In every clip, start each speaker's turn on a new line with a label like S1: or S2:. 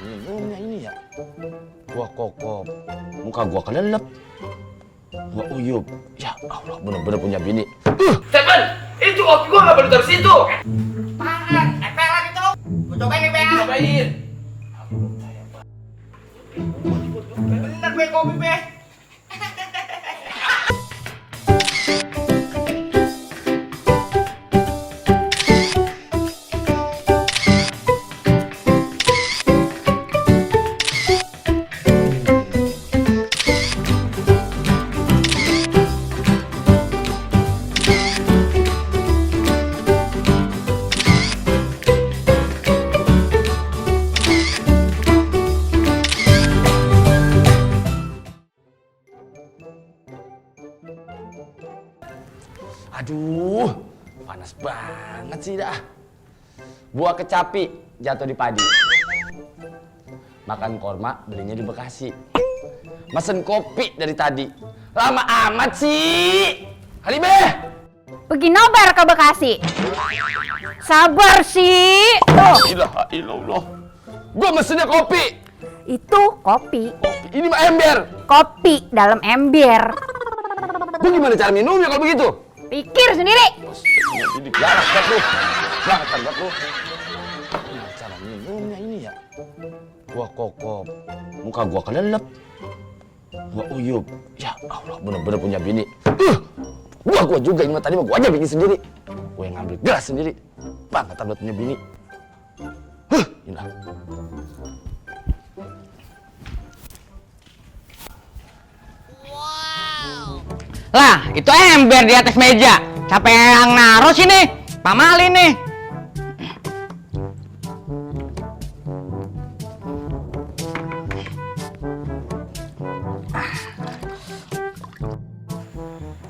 S1: minumnya ini ya. Gua kokop, muka gua kelelep, gua uyup. Ya Allah, bener-bener punya bini.
S2: Temen, itu kopi gua nggak perlu taruh situ.
S3: Apaan? Nempel lagi tuh. Gua cobain nih, Be.
S2: Cobain.
S3: Bener, Be, kopi, Be.
S1: Aduh, panas banget sih dah. Gua kecapi, jatuh di padi. Makan korma, belinya di Bekasi. Mesen kopi dari tadi. Lama amat sih. Halibe!
S4: Pergi nobar ke Bekasi. Sabar sih.
S1: Oh, ilaha illallah. Gua mesennya kopi.
S4: Itu kopi.
S1: Ini mah ember.
S4: Kopi dalam ember.
S1: Gua gimana cara minumnya kalau begitu?
S4: Pikir sendiri.
S1: Ini galak banget lu. Galak banget lu. Gimana cara minumnya ini ya? Gua kokop, muka gua kelelep, gua uyup. Ya Allah, bener-bener punya bini. Gua juga ini tadi mah gua aja bikin sendiri. Gua yang ngambil gelas sendiri. Banget buat punya bini. Indah.
S5: Lah, itu ember di atas meja. Siapa yang naruh sini? Pak Mali nih.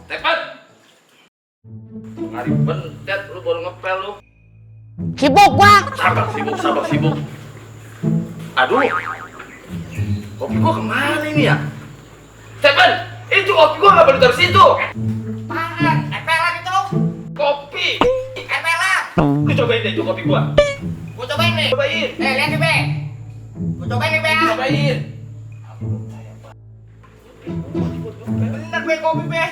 S2: Tepen. Ngari bentet lu baru ngepel lu.
S5: Sibuk gua.
S2: Sabar sibuk. Aduh. Kopi gua kemana ini ya? Tepen, itu kopi gua nggak perlu taruh situ.
S3: Apaan? Nempel lagi tuh.
S2: Kopi.
S3: Nempel lah.
S2: Lu cobain deh itu kopi gua.
S3: Gua cobain nih.
S2: Cobain.
S3: Lihat nih, Be. Gua cobain nih, Be.
S2: Cobain.
S3: Bener, Be, kopi, Be.